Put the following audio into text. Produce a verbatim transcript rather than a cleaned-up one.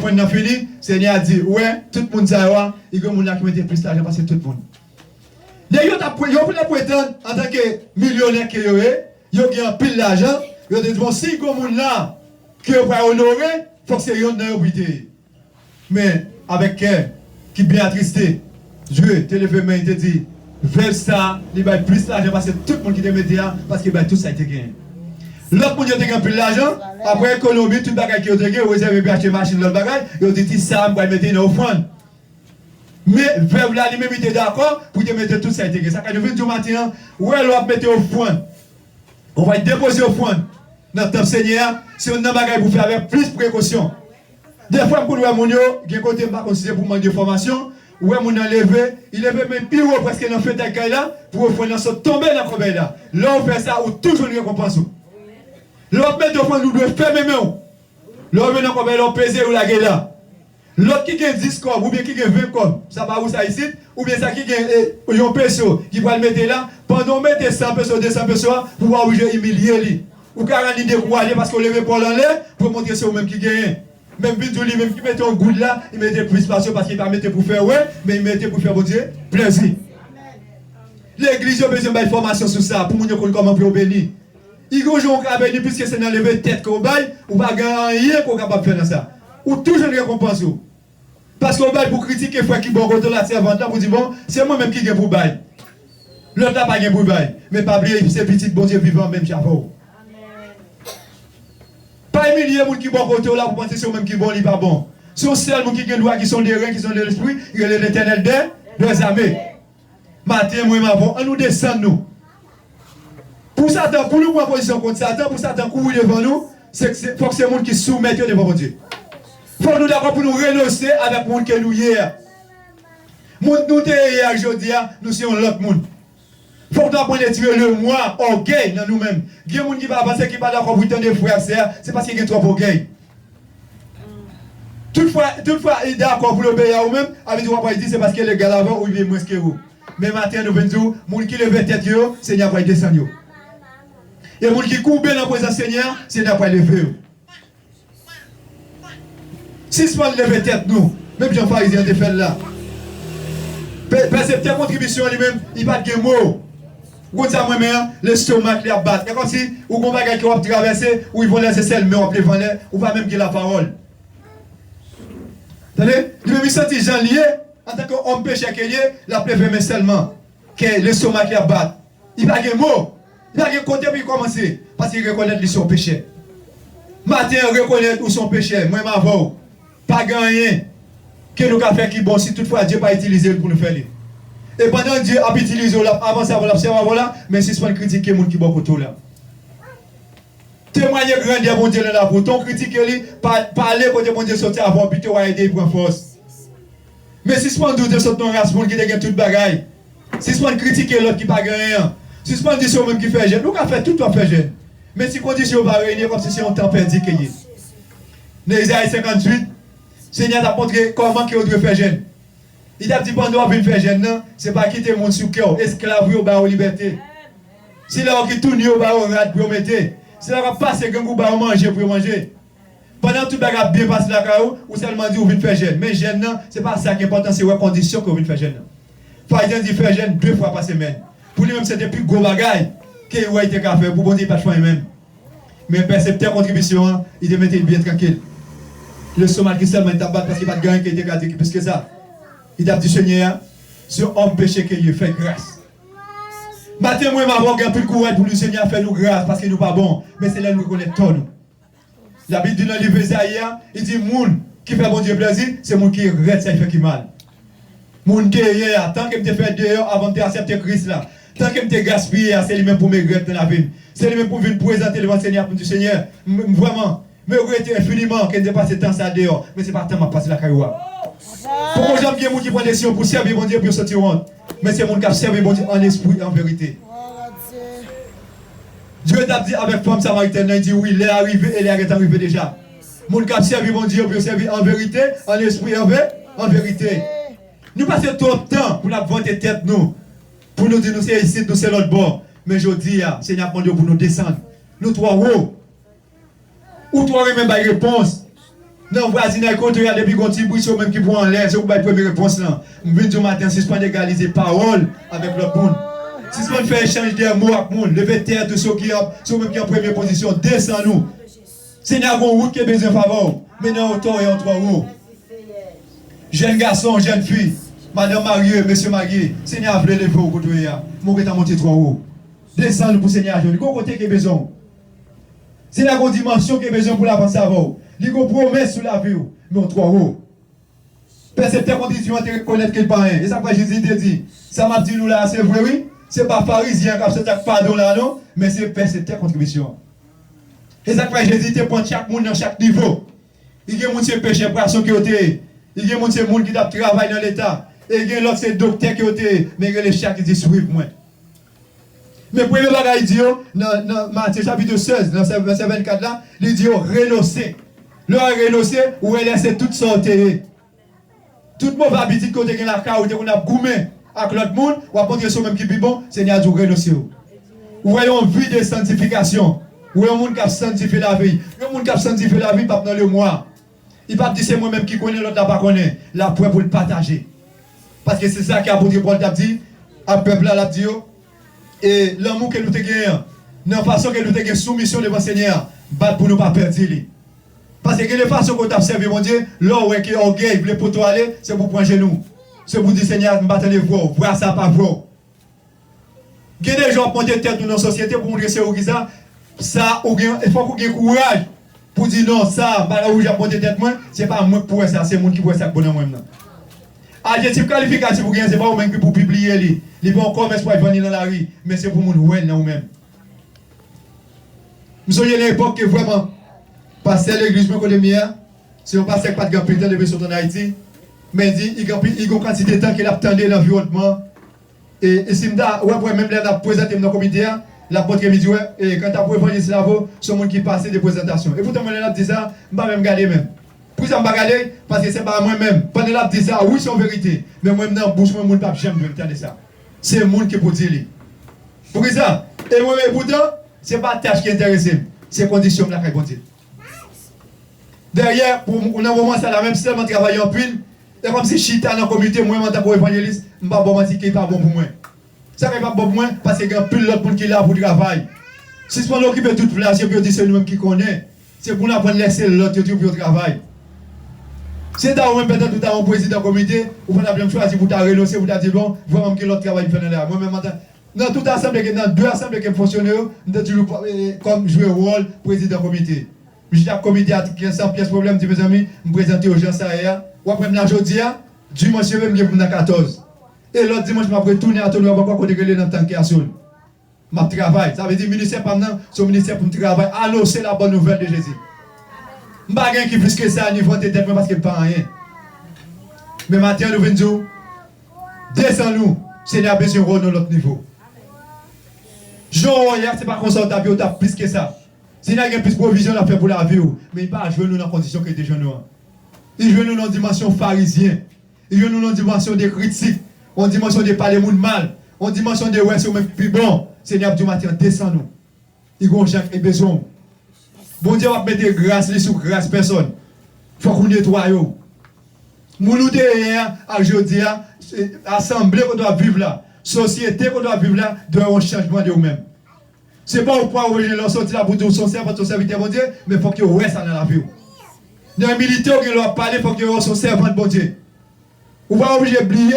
ofrann nan fini, Senyè a di, ou wè, tout moun sa yo a, li gen moun la ki mete plis lajan pase tout moun. Nèg yo t ap, yo pou pretann antanke milyonè ke yo ye, yo gen anpil lajan, yo te di, bon, si gon moun la ke yo pral onore, fòk se yonn nan yo pou li te ye. Men, avèk kè ki byen atriste, Dye te leve men, li te di, vèv sa, li bay plis lajan pase tout moun ki te mete a, paske li bay tout sa li te genyen. Lòt moun yo te gen anpil lajan, apre ekonomi, tout bagay ke yo te gen, yo rezève pou achte machin, lòt bagay, yo di, ti sa, m pral mete nan ofrann. Men, vèv la, li menm, li te dakò pou te mete tout sa li te gen. Sa ka nou vin di w maten an, ou wè, lè w ap mete ofrann, ou va depoze ofrann nan tanp Senyè a, se youn nan bagay pou fè avèk plis prekosyon. Defwa, m konn wè moun yo, gen kote m pa konn si se pou mande fòmasyon, ou wè moun nan leve, li leve men pi wo prèske nan fentèy kay la, pou ofrann nan sot tonbe nan kòbèy la. Lè w fè sa, ou toujou jwenn rekonpans ou. Lè w ap mete ofrann, ou dwe fèmen men w. Lè w rive nan kòbèy la, w peze, w lage la. Lòt ki gen dis kòb oubyen ki gen ven kòb, sa pa ou sa isit, oubyen sa ki gen e, yon peso ki pral mete la, pandan w mete san peso, de san peso a, pou w pa oblije imilye li. Ou ka rann li dekouraje paske w leve pa w l anlè pou w montre se ou menm ki genyen. Men m vin di w li menm ki mete yon goud la, li mete plis pase w paske li pa mete pou fè wè, men li mete pou fè Bondye plezi. Legliz yo bezwen bay fòmasyon sou sa pou moun yo konn kòman pou yo beni. Li gon jan ou ka beni piske se nan leve tèt ke w bay, ou pa gen anyen ke w kapab fè nan sa. Ou toujou jwenn rekonpans ou. Paske w bay pou kritike frè ki bò kote w la, sèvant la, pou di, bon, se mwen menm ki gen pou bay. Lòt la pa gen pou bay. Men pa bliye, se pitit Bondye vivan menm jan avè w. Pa imilye moun ki bò kote w la pou panse se ou menm ki bon, li pa bon. Se yon sèl moun ki gen dwa, ki sonde ren, ki sonde lespri, li rele Letènèl dè, dè zame. Maten, mwen m avè w, ann nou desann nou. Pou Satan, pou nou pran pozisyon kont Satan, pou Satan kouri devan nou, se, se, fòk se moun ki soumèt yo devan Bondye. Fòk nou dakò pou nou renonse avèk moun ke nou ye a. Moun nou te ye a, jodi a, nou se yon lòt moun. Fòk nou aprann retire lemwa, ògèy nan nou menm. Gen moun ki pa avanse, ki pa dakò pou tande frè ak sè a, se paske gen twòp ògèy. Tout fwa, tout fwa li dakò pou l obeyi a ou menm, avè di w ap pral di se paske l egal avè w oubyen mwens ke ou. Men maten an, nou vin di w, moun ki leve tèt yo, Senyè a pral desann yo. E moun ki koube nan prezans Senyè a, Senyè a pral leve yo. Sispann leve tèt nou, menm jan Farizyen an te fè l la. Pe-, pèseptè kontribisyon an li menm, li pa t gen mo. Ou konn sa m renmen an? Lestomak li ap bat. E kòmsi ou gon bagay ke w ap travèse, ou rive yon lè se sèl men w ap leve anlè, ou pa menm gen lapawòl. Tande? Li menm li santi jan l ye, antanke òm pechè ke l ye, l ap leve men sèlman. Ke lestomak li ap bat. Li pa gen mo. Li pa gen kote pou li kòmanse. Paske li rekonèt li se yon pechè. Maten an, rekonèt ou se yon pechè. Mwen m avè w. Pa gen anyen ke nou ka fè ki bon si toutfwa Dye pa itilize nou pou nou fè li. E pandan Dye ap itilize w, l ap avanse avè w, l ap sèvi avè w la, men sispann kritike moun ki bò kote w la. Temwaye grandè Bondye nan lavi w. Tan w kritike li, pa, pale kote Bondye soti avè w, pito w a ede l pran fòs. Men sispann di w te sot nan yon ras moun ki te gen tout bagay. Sispann kritike lòt ki pa gen anyen an. Sispann di se ou menm ki fè jèn. Ou ka fè tout w ap fè jèn. Men si kondisyon yo pa reyini, e kòmsi se yon tan pèdi ke l ye. Nan Izayi senkantuit, Senyè a t ap montre kòman ke yo dwe fè jèn. Li t ap di pandan w ap vin fè jèn nan, se pa kite moun sou kè w, esklav ou yo ba yo libète. Se lè yo ki tou ni yo ba yo rad pou yo mete. Se lè yo ap pase gang ou ba yo manje pou yo manje. Pandan tout bagay ap byen pase lakay ou, ou sèlman di ou vin fè jèn. Men jèn nan, se pa sa ki enpòtan, se wè kondisyon ke w vin fè jèn nan. Farizyen di fè jèn de fwa pa semèn. Pou li menm, se te pi gwo bagay ke li wè li te ka fè. Pou Bondye, li pa t fè anyen menm. Men pèseptè kontribisyon an, li te mete l byen trankil. Lestomak li sèlman li t ap bat paske pa t gen anyen ke li te ka di ki plis ke sa. Li t ap di Senyè a, se yon òm peche ke l ye, fè gras. Maten mwen m avè w gen anpil kouraj pou nou, Senyè a fè nou gras paske nou pa bon, men se lè nou rekonèt tò nou. Labib di nan liv Ezayi a, li di moun ki fè Bondye plèzi, se moun ki regrèt sa l fè ki mal. Moun m te ye a, tan ke m te fè deyò avan m te aksepte Kris la, tan ke m te gaspiye a, se li menm pou m regrèt nan lavi m. Se li menm pou m vin prezante devan Senyè a pou m di, Senyè, m, m vrèman, m regrete enfiniman ke m te pase tan sa deyò, men se pa tan m ap pase lakay ou a. Poko janm gen moun ki pran desizyon pou sèvi Bondye pou yo santi wont, men se moun k ap sèvi Bondye an espri e an verite. Dye t ap di avèk fanm samaritèn nan, li di, wi, lè a rive e lè a gentan rive deja. Moun k ap sèvi Bondye yo pou yo sèvi an verite, an espri, an ve-, an verite. Nou pase twòp tan pou n ap vante tèt nou, pou nou di nou se isit, nou se lòt bò. Men jodi a, Senyè ap mande w pou nou desann. Nou twò wo. Ou twò renmen bay repons. Nan vwazinay kote w ye a, depi gon ti bri, se ou menm ki pran anlè, se ou ki bay premye repons lan. M vin di w maten an, sispann egalize pawòl avèk lòt moun. Sispann fè echanj de mo ak moun. Leve tèt ou, se ou ki an, se ou menm ki an premye pozisyon. Desann ou. Senyè a gon wout ki bezwen favè w. Men nan otò w ye, ou twò wo. Jèn gason, jèn fi, madanm marye, mesye marye, Senyè a vle leve w kote w ye a. Men w gentan monte twò wo. Desann ou pou Senyè a jwenn. Gon kote ki bezwen w. Senyè a gon dimansyon ki bezwen pou l avanse avè w. Li gon pwomès sou lavi w. Men w twò wo. Pèseptè konkrizyon an te rekonèt ke l pa anyen. E sa k fè Jezi te di, sa m ap di nou la a, se vre wi. Se pa Farizyen an k ap soti ak padon la a non, men se pèseptè konkrizyon an. E sa k fè Jezi te pran chak moun nan chak nivo. Li gen moun se pechè pwason ke yo te ye. Li gen moun se moun ki t ap travay nan Leta. E gen lòt se doktè ke yo te ye. Men rele chak, li di, swiv mwen. Men premye bagay li di yo, nan, nan Matye chapit sèz, nan vèsè vennkat la, li di yo, renonse. Lè w renonse, ou renonse tout sa w te ye. Tout move abitid ke w te gen lakay ou, te konn ap goumen ak lòt moun, w ap montre se ou menm ki pi bon, Senyè a di w renonse yo. Ou wè yon vi de santifikasyon. Ou wè yon moun k ap santifye lavi. Yon moun k ap santifye lavi p ap nan lemwa. Li p ap di se mwen menm ki konnen, lòt la pa konnen. L ap prè pou l pataje. Paske se sa ke apot Pòl t ap di ak pèp la, l ap di yo, e lanmou ke nou te genyen an, nan fason ke nou te gen soumisyon devan Senyè a, bat pou nou pa pèdi li. Paske gen de fason ke w t ap sèvi Bondye, lè w wè ke ògèy vle pote w ale, se pou w pran jenou. Se pou w di, Senyè, m pa tande vwa w, vwa sa pa vwa w. Gen de jan w ap monte tèt ou nan sosyete pou montre se ou ki sa, sa ou gen, e fòk ou gen kouraj pou di non, sa, bagay wouj ap monte tèt mwen, se pa mwen k pou wè sa, se moun ki pou wè sa k bon nan mwen nan. Adjektif kalifikatif ou gen, se pa ou menm ki pou pibliye li. Li pa yon kòmès pou al vann li nan lari, men se pou moun wè l nan ou menm. M sonje nan epòk ke vrèman, pastè legliz mwen kote m ye a, se yon pastè ki pa t gen anpil tan depi l sot ann Ayiti, men di, li gen anpil, li gen yon kantite tan ke l ap tande lanviwònman. E, e si m ta wè, wè, menm lè l ap prezante m nan komite a, l ap montre m, li di, wè, e, kanta pou evanjelis Lavo, se yon moun ki pase de prezantasyon. E poutan, mwen, lè l ap di sa, m pa menm gade menm. Poukisa m pa gade? Paske se pa mwen menm. Pandan l ap di sa, wi, se yon verite. Men mwen, m nan bouch mwen, moun p ap janm vle tande sa. Se moun ki pou di li. Poukisa? E mwen, e poutan, se pa tach ki enterese m. Se kondisyon m lakay Bondye. Dèyè, pou m, nan moman sa la, menm sèlman travay anpil, e kòmsi chita nan komite, mwen, antanke evanjelis, m pa ba w manti ke li pa bon pou mwen. Sa fè li pa bon pou mwen, paske gen anpil lòt moun ki la pou travay. Sispann okipe tout plas yo, pou yo di se nou menm ki konnen. Se pou n aprann lèse lòt yo di pou yo travay. Se ta ou menm, pètèt ou ta yon prezidan komite, ou pa t ap janm chwazi pou ta renonse, pou ta di, bon, vrèman, m gen lòt travay pou m fè nan la. Mwen menm, antan, nan tout asanble ke, nan de asanble ke m fonksyone yo, m te toujou, eh, kòm jwe wòl prezidan komite. M chita ak komite a, gen san pyès pwoblèm, m di, mezanmi, m prezante yo jan sa ye a. W ap wè m la jodi a, dimanch rive, m gen pou m nan katòz. E lòt dimanch, m ap retounen Atò Nwèv ankò, kote k rele nan tank Kèson. M ap travay. Sa vle di, ministè pa m nan, se yon ministè pou m travay, anonse la bonne nouvelle de Jésus. M pa gen ki plis ke sa, ni vante tèt mwen, paske m pa anyen. Men maten an, nou vin di w, desann ou, Senyè a bezwen wè w nan lòt nivo. Jan w ye a, se pa konsa w t ap ye, w t ap plis ke sa. Senyè a gen plis pwovizyon l ap fè pou lavi w, men li pa jwenn ou nan kondisyon ke li te jwenn ou an. Li jwenn ou nan yon dimansyon farizyen. Li jwenn ou nan yon dimansyon de kritik, yon dimansyon de pale moun mal, yon dimansyon de wè se ou menm ki pi bon. Senyè ap di w maten an, desann ou. Li gon jan k bezwen w. Bondye ap mete gras li sou gras pèsòn. Fòk ou netwaye w. Moun ou te ye yè a ak jodi a, se asanble kote w ap viv la, sosyete kote w ap viv la, dwe wè yon chanjman de ou menm. Se pa ou pwa ou bezwen lè w soti la pou di w se yon sèvant, se yon sèvitè Bondye, men fòk yo wè sa nan lavi w. Nan imilite w gen lè w ap pale, fòk yo wè w se yon sèvant Bondye. Ou pa oblije bliye